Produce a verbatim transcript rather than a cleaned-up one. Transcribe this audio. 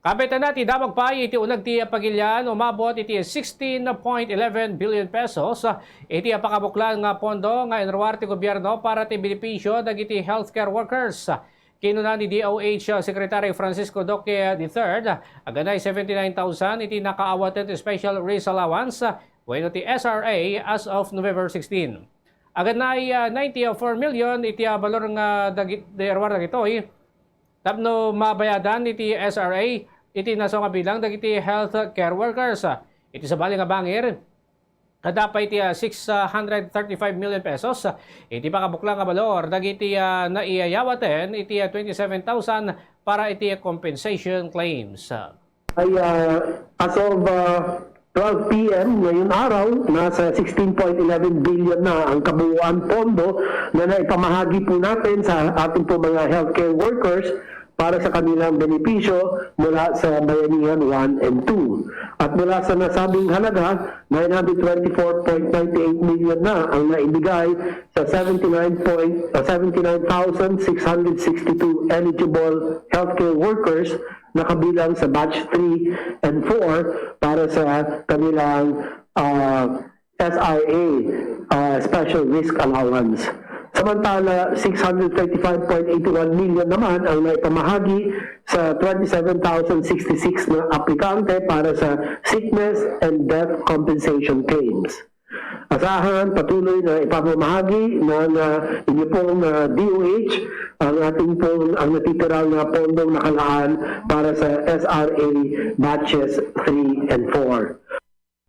Kapitan na ti damag pay iti uneg ti pagilian, umabot iti sixteen point eleven billion pesos iti pakabuklan nga pondo nga inruar ti gobierno para ti benepisio dagiti healthcare workers. Kinuna ni D O H Secretary Francisco Duque the third, aganay seventy-nine thousand iti nakaawaten ti special risk allowance wenno ti S R A as of November sixteen. Aganay, ah, ninety-four million iti, ah, balor nga dagi-, iruar dagitoy tapno mabayadan iti S R A iti nasaw nga bilang dagiti health care workers. Iti sabali nga bangir, adda pay iti, ah, six hundred thirty-five million pesos iti pakabuklan nga balor dagiti, ah, naiyayawaten iti, ah, twenty-seven thousand para iti compensation claims. Ay, ah, as of, ah, twelve P M ngayong araw, nasa sixteen point eleven billion na ang kabuuan pondo na naipamahagi po natin sa ating po mga healthcare workers para sa kanilang benepisyo mula sa Bayanihan one and two. At mula sa nasabing halaga, nine hundred twenty-four point nine eight million na ang naibigay sa seventy-nine point, ah, seventy-nine thousand six hundred sixty-two eligible healthcare workers na kabilang sa batch three and four para sa kanilang, ah, S R A, ah, special risk allowance. Samantala, six hundred thirty-five point eight one million naman ang naipamahagi sa twenty-seven thousand sixty-six na aplikante para sa sickness and death compensation claims. Asahan, patuloy na ipamamahagi ng, ah, inyo pong, ah, D O H ang ating pong, ang natitiral na pondong nakalaan para sa S R A batches three and four.